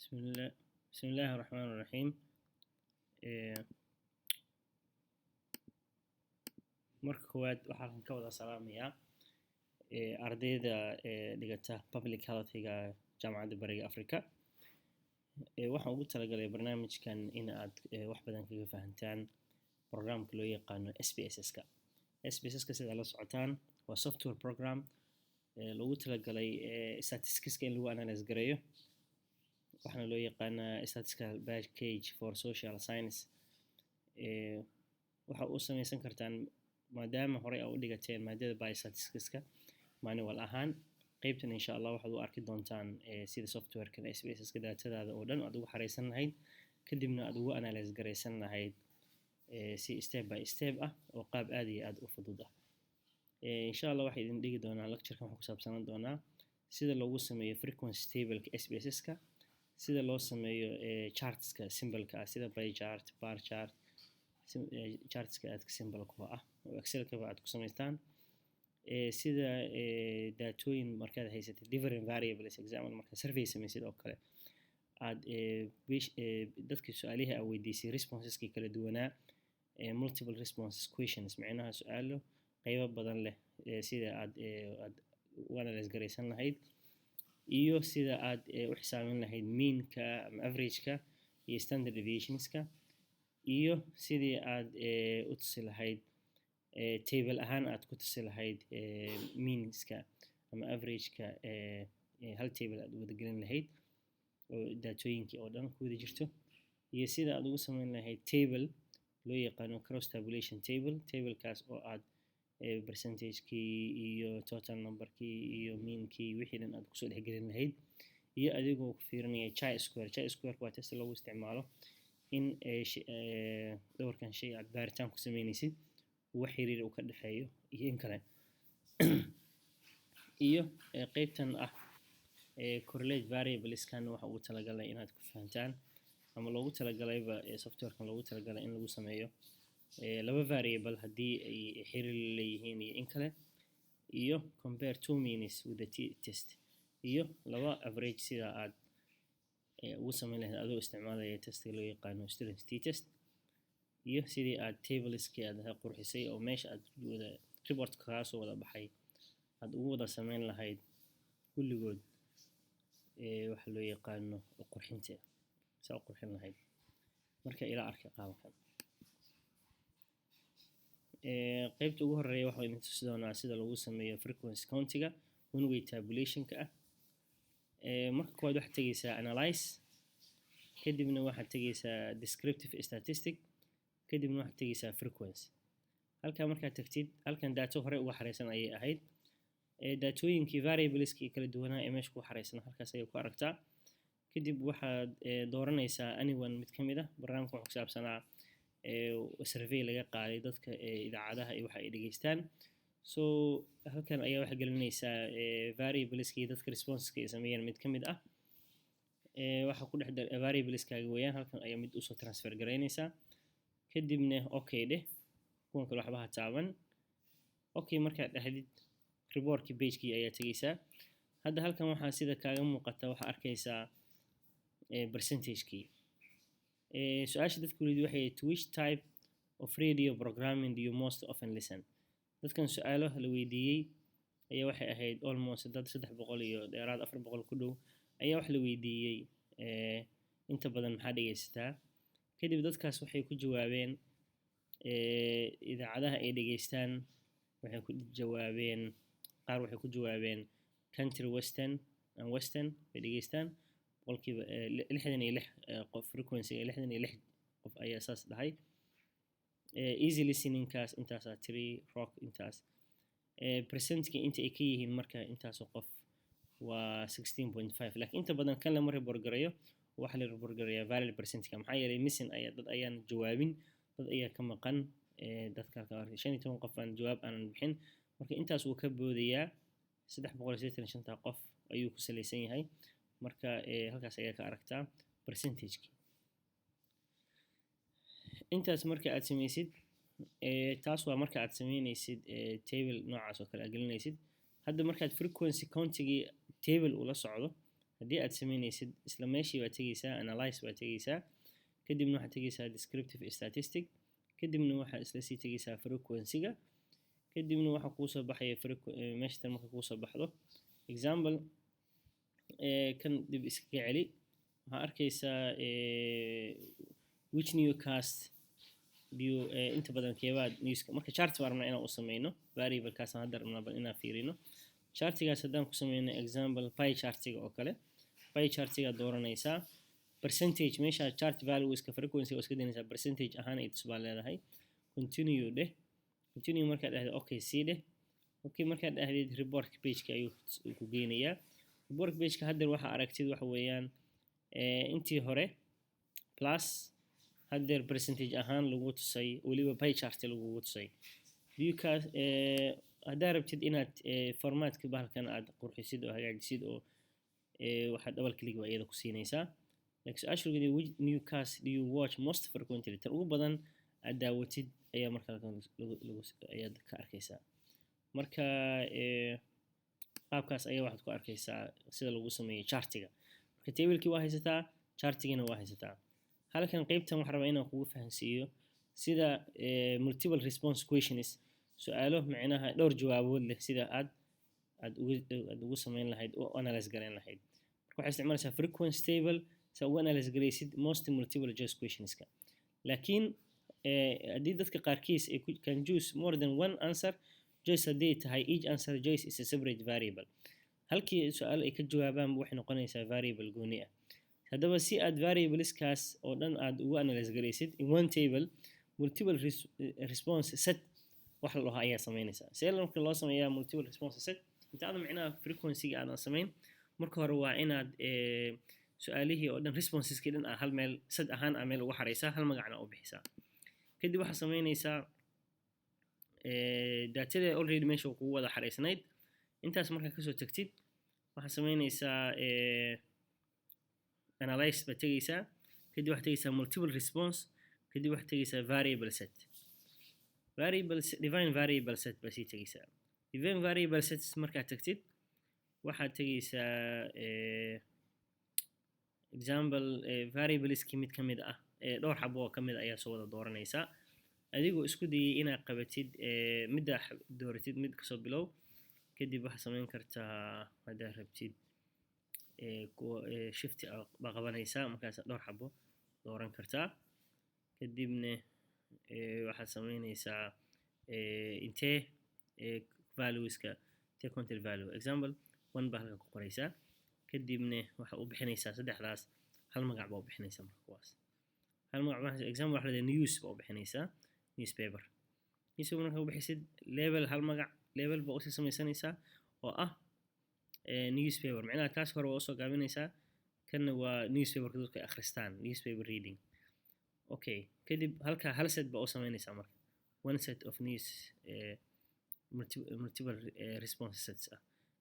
بسم الله، بسم الله الرحمن الرحيم. Marka koowaad waxaan halkan ka wada salaamayaa ardayda dhigata public health-ga Jaamacadda Bariga Africa. Waxaan ugu talagalay barnaamijkan in aad wax badan kaga fahantaan programka loo yaqaano SPSS-ka. SPSS-ka, sida la socotaan, waa software program loogu talagalay statistics in lagu analyse gareeyo. Waxaana loo yaqaanaa statistical package for social science. Waxa u samaysan kartaan, maadaama horey aa u dhigateen maadada biostatistics-ka manual ahaan, qeybtan insha Allah waxaad u arki doontaan sida software-kan SPSS-ka datadaada oo dhan aad ugu xareysan lahayd, kadibna aad ugu analyse gareysan lahayd si step by step ah oo qaab aad iyo aad u fudud ah. Insha Allah waxaa idin dhigi doonaa, lecture-kan waxaa ku saabsanaan doonaa sida loogu sameeyo frequency table-ka SPSS-ka, sida loo sameeyo charts-ka simple-ka ah, sida pie chart, bar chart, charts-ka aadka simple-ka ah oo Excel-kaba aad ku samaystaan, sida daatooyin markaad haysatid different variables, example markaad survey samaysid oo kale, aad dadkii su-aalihii aad weydiisay responses-kii kala duwanaa, multiple responses questions, micnaha su-aalo qeybo badan leh, sida aad u analyse garaysan lahayd, iyo sida aad u xisaabin lahayd mean-ka ama average-ka iyo standard deviations-ka, iyo sidii aad u tusi lahayd table ahaan, aad ku tusi lahayd means-ka ama average-ka, hal table aad wada gelin lahayd oo daatooyinkii oo dhan ku wada jirto, iyo sida aad ugu samayn lahayd table loo yaqaano cross tabulation table, table-kaas oo aad percentage-kii iyo total number-kii iyo mean-kii, wixii dhan aad kusoo dhexgelin lahayd, iyo adigoo ku fiirinaya chi square. Chi square waa test loogu isticmaalo in dhowrkan shay aad baaritaan ku sameynaysid wax xiriir uu ka dhexeeyo iyo in kale, iyo qeybtan ah correlate variables-kan waxa ugu talagalay inaad ku fahantaan, ama loogu talagalayba software-kan loogu talagalay in lagu sameeyo laba variable haddii ay xiriir leeyihiin iyo in kale, iyo compare two means with the t test, iyo laba average sida aad ugu sameyn lahayd adoo isticmaalaya test-iga loo yaqaano Student t test, iyo sidii aad tables-kii aad qurxisay oo meesha aad wada report kaga soo wada baxay aad ugu wada sameyn lahayd kulligood waxa loo yaqaano qurxinta, saa u qurxin lahayd. Marka ila arka qaabkan. Qeybta ugu horeeya waxaa idin tusi doonaa sida lagu sameeyo frequency count-iga one way tabulation-ka ah. Marka koowaad waxaad tegeysaa Analyze, kadibna waxaad tegeysaa Descriptive Statistic, kadibna waxaad tegeysaa Frequency. Halkaa markaad tagtid, halkan daato hore uga xareysan ayay ahayd. Daatooyinkii variables-kii kala duwanaa ee meesha ku xareysan halkaas ayay ku aragtaa. Kadib waxaad dooranaysaa anyone mid ka mid ah. Barnaamijka wuxuu ku saabsanaa survey laga qaaday dadka idaacadaha iyo waxa ay dhegeystaan, so halkan ayaa waxaa gelinaysaa variables-kii dadka responses-ka ay sameeyeen mid ka mid ah. Waxaa ku dhex variables-kaaga weeyaan, halkan ayaa mid usoo transfer garaynaysaa, kadibna okay dheh. Kuwan kale waxba ha taaban. Okay markaad dhahdid, report-kii page-kii ayaa tegeysaa. Hadda halkan waxaa sida kaaga muuqata, waxaa arkaysaa percentage-kii. Su-aasha dadka weydiiyey waxay: "To which type of radio programming do you most often listen?" Dadkan su-aalo la weydiiyey ayaa waxay ahayd almost dad 300 iyo dheeraad, 400 ku dhow ayaa wax la weydiiyey: inta badan maxaa dhegeysataa? Kadib dadkaas waxay ku jawaabeen idaacadaha ay dhegeystaan. Waxay ku jawaabeen, qaar waxay ku jawaabeen country, western and western bay dhegeystaan, 66% qof, frequency 66 qof ayaa saas dhahay. Easy listening-kaas intaasaa tiri, rock intaas. Percent-ka inta ay ka yihiin marka intaasoo qof waa 16.5, laakiin inta badan kan lama report gareeyo. Waxaa la report gareeyaa valid percent-ka, maxaa yeelay missing ayaa, dad ayaan jawaabin, dad ayaa ka maqan. Dadka halka 15 qof aan jawaab aanan bixin. Marka intaas wuu ka boodayaa, 385-ta qof ayuu ku salaysan yahay. Marka halkaas ayaa ka aragtaa percentage-ki. Intaas marka aad samaysid, taas waa marka aad sameynaysid table noocaas oo kale aad gelinaysid. Hadda markaad frequency count-igii table ula socdo, haddii aad table gelinaysid, Haddii aad sameynaysid, isla meeshii baad tegeysaa, Analyze baad tegeysaa, kadibna waxaad tegeysaa Descriptive Statistic, kadibna waxaad isla sii tegeysaa Frequency-ga, kadibna waxaa kuusoo baxaya meesha tan. Marka kuusoo baxdo, example, kan dib iskaga celi, waxaa arkaysaa which newscast do you inta badan keebaad newska. Marka chart baan rabnaa inaan u sameyno variablekaasaan hadda rabnaa bal inaan fiirino chartigaas. Haddaan ku sameyno, example, pie chartiga oo kale, pie chartiga dooranaysaa, percentage meesha chart valueska frequency oo iska daynaysaa, percentage ahaan ay tus baa leedahay. Continue dheh. Continue markaad dhahdeed, okay sii dheh. Okay markaad dhahdeed, report pageka ayuu ku geynayaa. Report pageka haddeer waxaa aragtid waxa weeyaan intii hore plus haddeer percentage ahaan lagu tusay, weliba pie chart lagugu tusay. Viewkaas haddaa rabtid inaad formatka bahalkan aad qurxisid oo hagaajisid oo waxaad double click baa iyada ku siinaysaa. Like su-aasha lagu, "Which newscast do you watch most frequently?" Tan ugu badan aad daawatid ayaa marka halkan lagu ayaad ka arkaysaa. Marka qaabkaas ayaa waxaad ku arkaysaa sida lagu sameeyo chartiga. Marka tablekii waa haysataa, chartigina waa haysataa. Halkan qeybtan waxaan rabaa inaan kugu fahansiiyo sida multiple response questions, su-aalo micnaha dhowr jawaabood leh, sida aad ugu sameyn lahayd oo analyze gareyn lahayd. Marka waxay isticmaalaysaa frequency table sa ugu analyze garaysid most multiple choice questionska. Laakiin haddii dadka qaarkiis ay can choose more than one answer choice, haddii tahay each answer choice is a separate variable, halkii su-aal ay ka jawaabaan waxay noqonaysaa variable gooni ah. Haddaba si aad variableskaas oo dhan aad ugu analyze garaysid in one table, multiple response set wax la dhaho ayaa sameynaysaa. See marka loo sameeyaa multiple response set? Inta aadan micnaha frequency-ga aadan samayn, marka hore waa inaad su-aalihii oo dhan, responseskii dhan, aa hal meel set ahaan aa meel ugu xareysaa, hal magacna u bixisaa. Kadib waxaa sameynaysaa datada already meesha kugu wada xareysnayd. Intaas markaa kasoo tagtid, waxaa sameynaysaa Analyze baad tegeysaa, kadib waxaad tegeysaa Multiple Response, kadib waxaad tegeysaa Variable Set, variable Define Variable Set baa sii tegeysaa. Define Variable Sets markaad tagtid, waxaad tegeysaa, example, variableski mid ka mid ah, dhowr xabo oo ka mid ah ayaa soo wada dooranaysaa, adigoo isku dayay inaad qabatid midda dooratid mid kasoo bilow. Kadib waxaad samayn kartaa, haddaad rabtid, kuwa Shift baa qabanaysaa, markaas dhowr xabo dooran kartaa. Kadibna waxaad sameynaysaa intee valueska, intee content value, example one baa halka ku qoraysaa. Kadibna waxaa u bixinaysaa saddexdaas hal magac baa u bixinaysaa. Marka kuwaas hal magac baa, example, waxa la news baa u bixinaysaa, newspaper. Newspaper markaa u bixisid, label, hal magac label baa usii samaysanaysaa oo ah newspaper. Macnaha kaas hore waa usoo gaabinaysaa, kanna waa newspaperka dadku ay akhristaan, newspaper reading. Okay, kadib halka hal set baa u samaynaysaa. Marka one set of news multiple response sets ah,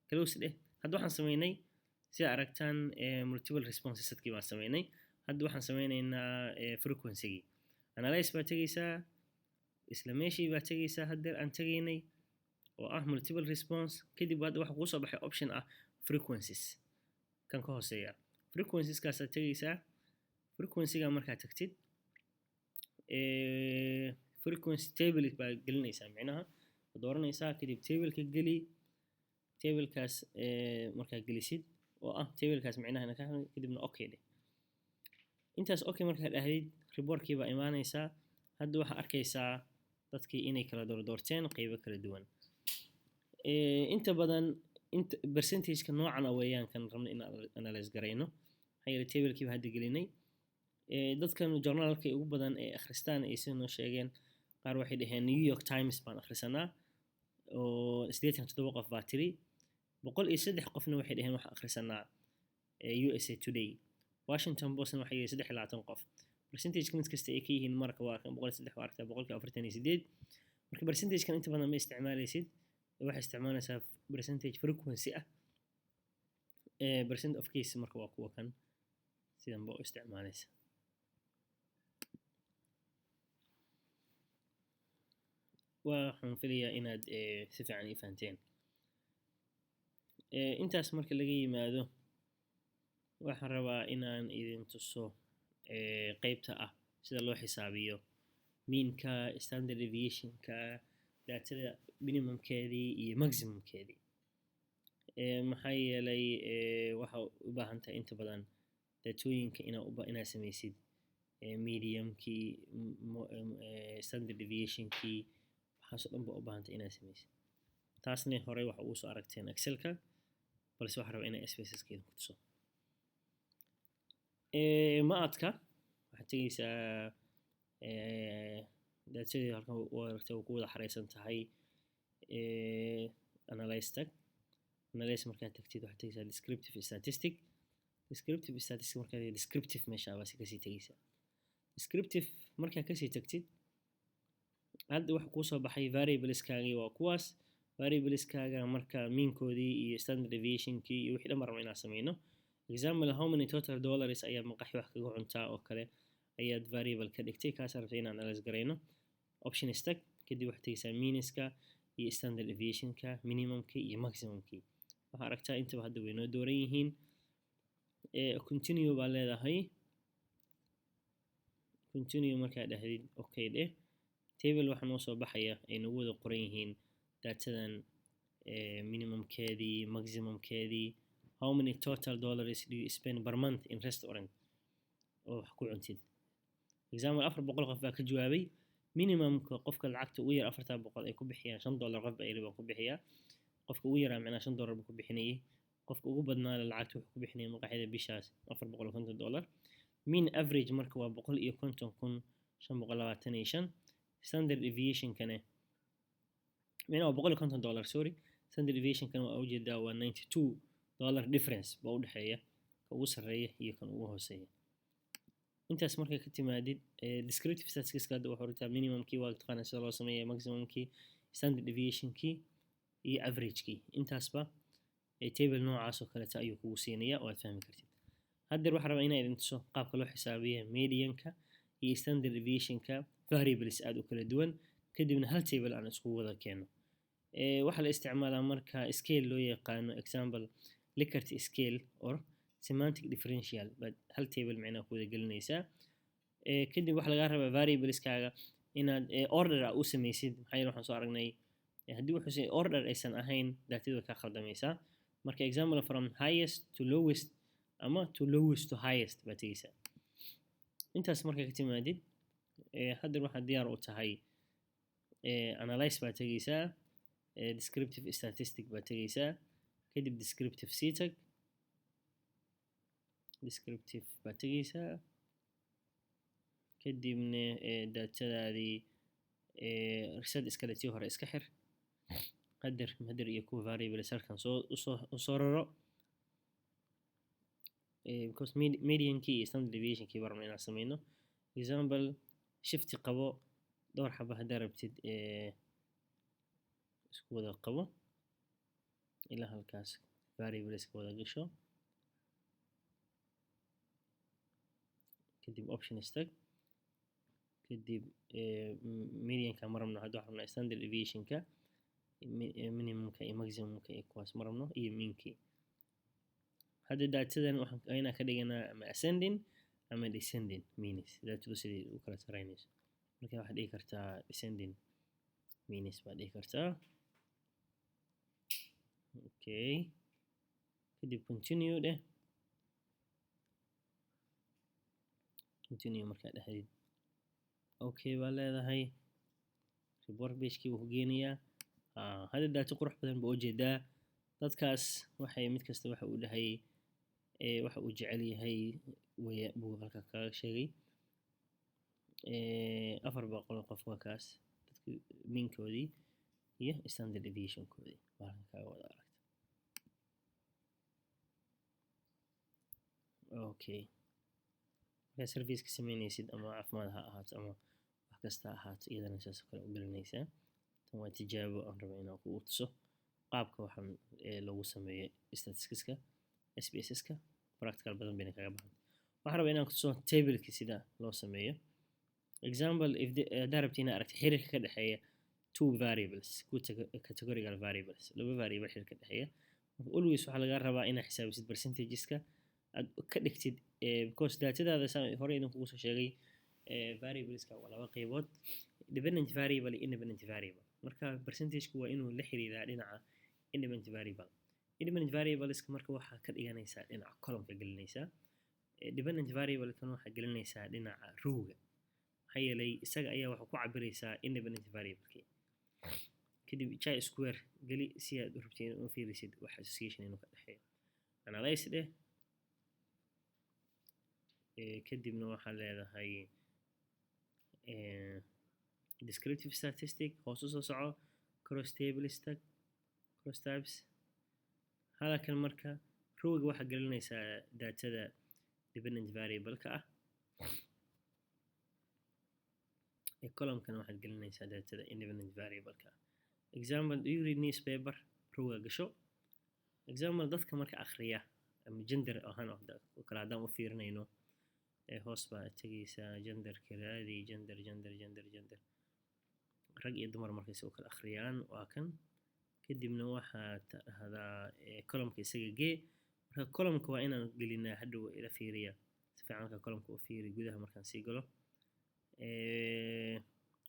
close dheh. Hadda waxaan sameynay, sida aragtaan, multiple response setkii baan sameynay. Hadda waxaan sameyneynaa frequency-gii. Analyze baa tegeysaa, isla meeshii baa tegeysaa haddeer aan tegaynay oo ah multiple response. Kadib hadda waxaa kuusoo baxay option ah frequencies, kan ka hooseeya. Frequencieskaasaad tegeysaa. Frequency-ga markaad tagtid, frequency table baa gelinaysaa, micnaha waad dooranaysaa, kadib tableka geli. Tablekaas markaa gelisid oo ah tablekaas micnaha kadibna okay dheh. Intaas okay markaa dhahdid, reportkii baa imaanaysaa. Hadda waxaa arkaysaa dadkii inay kala doordoorteen qeybo kala duwan. Inta badan inta percentageka noocan ah weeyaan kan rabno in analyze garayno, maxaa yeelay tablekii baa hadda gelinay. Dadkan journalka ugu badan ee akhristaan ay sida noo sheegeen, qaar waxay dhaheen New York Times baan akhrisanaa oo 87 qof baa tiri. 103 qofna waxay dhaheen waxaan akhrisanaa USA Today. Washington Postna waxay yihiin 23 qof. Percentageka mid kasta ay ka yihiin marka waa kan 103 waa aragtaa, 48%. Marka percentagekan inta badan ma isticmaalaysid, waxay isticmaalaysaa percentage frequency ah, percent of case. Marka waa kuwa kan sidan ba u isticmaalaysa. Waxaan filayaa inaad si fiican ii fahanteen. Intaas marka laga yimaado, Waxaan rabaa inaan idin tuso qeybta ah sida loo xisaabiyo meanka, standard deviationka, datada minimumkeedii iyo maximumkeedii. Maxaa yeelay waxa u baahan tahay inta badan datooyinka inaa samaysid mediankii, standard deviationkii, waxaasoo dhan ba u baahan tahay inaad samaysid. Taasna horey waxa ugu soo aragteen Excelka, balse waxaan rabaa inaan SPSS-ka idinku tuso. Ma adka. Waxaad tegeysaa datadii halkan u aragtay ku wada xareysan tahay. Analyze tag. Analyze markaad tagtid, waxaad tegeysaa descriptive statistic. Descriptive statistic markaad descriptive meesha baa kasii tegeysaa. Descriptive markaad kasii tagtid, hadda waxa kuusoo baxay variableskaagii waa kuwaas. Variableskaaga marka meankoodii iyo standard deviationkii iyo wixii dhan baan rabno inaan sameyno. Example, how many total dollars ayaad maqaxi wax kaga cuntaa oo kale ayaad variable ka dhigtay, kaas rabtay inaan analyze garayno. Options tag, kadib waxaad tegeysaa meanska iyo standard deviationka, minimumkii iyo maximumkii. Waxaa aragtaa intaba hadda way noo dooran yihiin. Continue baa leedahay. Continue markaad dhahdid, okay dheh. Table waxaa noo soo baxaya ay nagu wada qoran yihiin datadan minimumkeedii, maximumkeedii, how many total dollars do you spend per month in restaurant oo wax ku cuntid. Example, 400 qof baa ka jawaabay. Minimumka qofka lacagta ugu yar 400 ay ku bixiyaan $5 qof baa yiri baan ku bixiyaa. Qofka ugu yaraa macnaa $5 buu ku bixinayay. Qofka ugu badnaana lacagta wuxuu ku bixinayay maqaaxida bishaas $450. Mean average marka waa 150,525. Standard deviationkane micnaha waa $150, sorry. Standard deviationkana waa ujeedaa, waa $92 difference baa u dhexeeya ka ugu sarreeya iyo kan ugu hooseeya. Intaas markay ka timaadid, descriptive statistics hadda wuxuu rabtaa minimumkii waa taqaanaa sida loo sameeya, maximumkii, standard deviationkii iyo averagekii. Intaasba table noocaas oo kaleeta ayuu kugu siinaya oo aad fahmi kartid. Haddeer waxaan rabaa inaan idin tuso qaabka loo xisaabiyo medianka iyo standard deviationka variables aad u kala duwan, kadibna hal table aan iskugu wada keeno. Waxaa la isticmaalaa marka scale loo yaqaano, example, Likert scale or semantic differential baad hal table micnaha ku wada gelinaysaa. Kadib waxaa lagaa rabaa variableskaaga inaad order a u sameysid. Maxaa yeele waxaan soo aragnay haddii wuxuu order aysan ahayn, datadu way kaa khaldamaysaa. Marka example, from highest to lowest ama to lowest to highest baad tegeysaa. Intaas markaa ka timaadid, hadda waxaad diyaar u tahay analyze baad tegeysaa, descriptive statistic baad tegeysaa, kadib descriptive sii tag. Descriptive baad tegeysaa, kadibna datadaadii reset iskale, tii hore iska xir. Qadar hadir iyo kuwa variables halkan soo usoo usoo raro, because mediankii iyo standard deviationkii baan rabnaa inaan sameyno. Example, shift qabo, dhowr xaba haddaa rabtid isku wada qabo ilaa halkaas variableska wada gasho. Kadib options tag, kadib medianka ma rabno hadda, waxaan rabnaa standard deviationka, minimumka iyo maximumka iyo kuwaas ma rabno, iyo meankii. Hadda datadan waxaan inaan ka dhiganaa ama ascending ama descending means, datadu sidii u kala saraynayso. Marka waxaad dhihi kartaa descending means baad dhihi kartaa. Okay, kadib continue dheh. Continue markaad dhexdid, okay baa leedahay. Report pagekii buu ku geenayaa. Hadda data qurux badan baa ujeedaa. Dadkaas waxay mid kasta waxa uu dhahay waxa uu jecel yahay way buu halka kaga sheegay. 400 qof waa kaas, dadki meankoodii iyo standard deviationkoodii baa halkan kaga wada aragta. Okay, markaad service ka sameynaysid ama caafimaad ha ahaato ama wax kasta ha ahaato, iyadana saas oo kale u gelinaysaa. Tan waa tijaabo aan rabo inaan kugu tuso qaabka waxaan loogu sameeyo statisticska SPSS-ka. Practical badan bayna kaga baxan. Waxaan rabaa inaan kutuso tableki sida loo sameeyo. Example, if haddaa rabti inaad aragto xiriirka ka dhexeeya two variables, two categorical variables, laba variable xiriirka ka dhexeeya, marka always waxaa lagaa rabaa inaad xisaabisid percentageska. Aad ka dhigtid, because datadaada saan hore idinkugu soo sheegay, variableska waa laba qaybood: dependent variable iyo independent variable. Marka percentageku waa inuu la xiriiraa dhinaca independent variable. Independent variableska marka waxaa ka dhiganaysaa dhinaca columnka gelinaysaa, dependent variable-kan waxaa gelinaysaa dhinaca rowga, maxaa yeelay isaga ayaa waxaa ku cabiraysaa independent variable-kii. Kadib chi square geli si aad u rabtid in u fiirisid wax association inuu ka dhexeeyo. Analyze dheh, kadibna waxaad leedahay descriptive statistic, hoos u soo soco, cross tables tag, cross tabs. Halkan marka rowga waxaa gelinaysaa datada dependent variable-ka ah, column-kana waxaad gelinaysaa datada independent variable-ka ah. Example, do you read newspaper? Rowga gasho. Example, dadka marka akhriya ama gender ahaan oo kale haddaan u fiirinayno, hoos baa tegaysaa, genderka raadi, gender, gender, gender, gender, rag iyo dumar markay u kala akhriyaan waa kan. Kadibna waxaad dhahdaa columnka isaga gee. Marka columnka waa inaan gelinaa hadhow. Ila fiiriya si fiican marka columnka u fiiri gudaha markaan sii galo.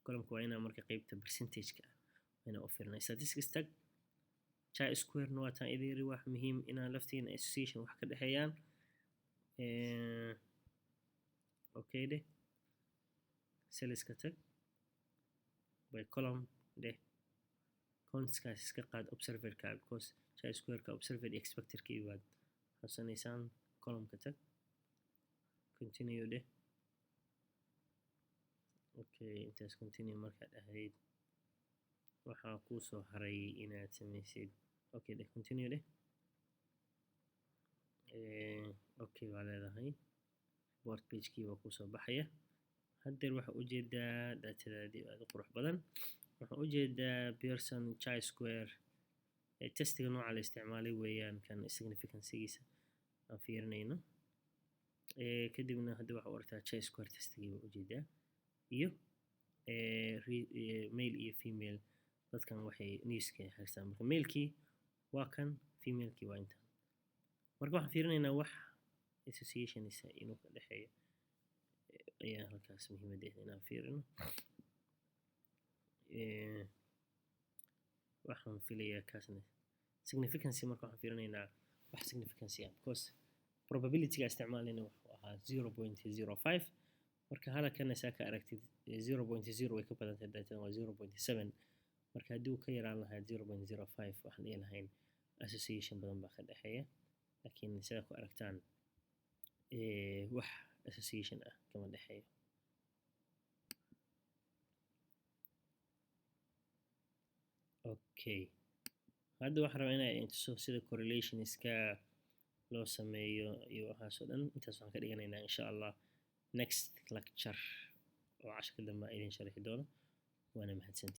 Columnka waa inaan marka qeybta percentage-ka ah waa inaan u fiirinaa. Statistics tag, chi square-na waa taan idin yiri, wax muhiim inaan laftiina association wax ka dhexeeyaan. Okay dheh, cellska tag, by column dheh, countskaas iska qaad observerka, because chi square-ka observer iyo expected-ka waad xusanaysaan. Columnka tag, continue dheh. Okay, intaas continue markaad ahayd, waxaa kuu soo haray inaad samaysid okay dheh, continue dheh. Okay waa leedahay, report page-kii waa kuusoo baxaya. Haddeer waxaa ujeedaa datadaadii aad u qurux badan. Waxaan ujeedaa Pearson chi square testiga nooca la isticmaalay weeyaan kan significancegiisa aan fiirinayno. Kadibna hadda waxaa u aragtaa chi square testigii baa ujeedaa iyo male iyo female dadkan waxay newska haystaan. Marka malekii waa kan, femalekii waa intan. Marka waxaan fiirinaynaa wax associationisa inuu ka dhexeeyo ayaa halkaas muhiimadeeda inaan fiirino. Waxaan filayaa kaasna significancy. Marka waxaan fiirinaynaa wax significancy ah, because probability-ga isticmaalayna wuxuu ahaa 0.05. Marka halakana saa ka aragtid 0.0 way ka badan tahay datada, waa 0.7. Marka haddii uu ka yaraan lahaa 0.05, waxaan dhihi lahayn association badan baa ka dhexeeya, laakiin sidaa ku aragtaan wax association ah kama dhexeeyo. Okay, hadda waxaan rabaa inaa idin tuso sida correlationska loo sameeyo iyo waxaas oo dhan. Intaas waxaan ka dhiganaynaa insha Allah next lecture oo casharka dambe aan idin sharixi doono. Waana mahadsantihiin.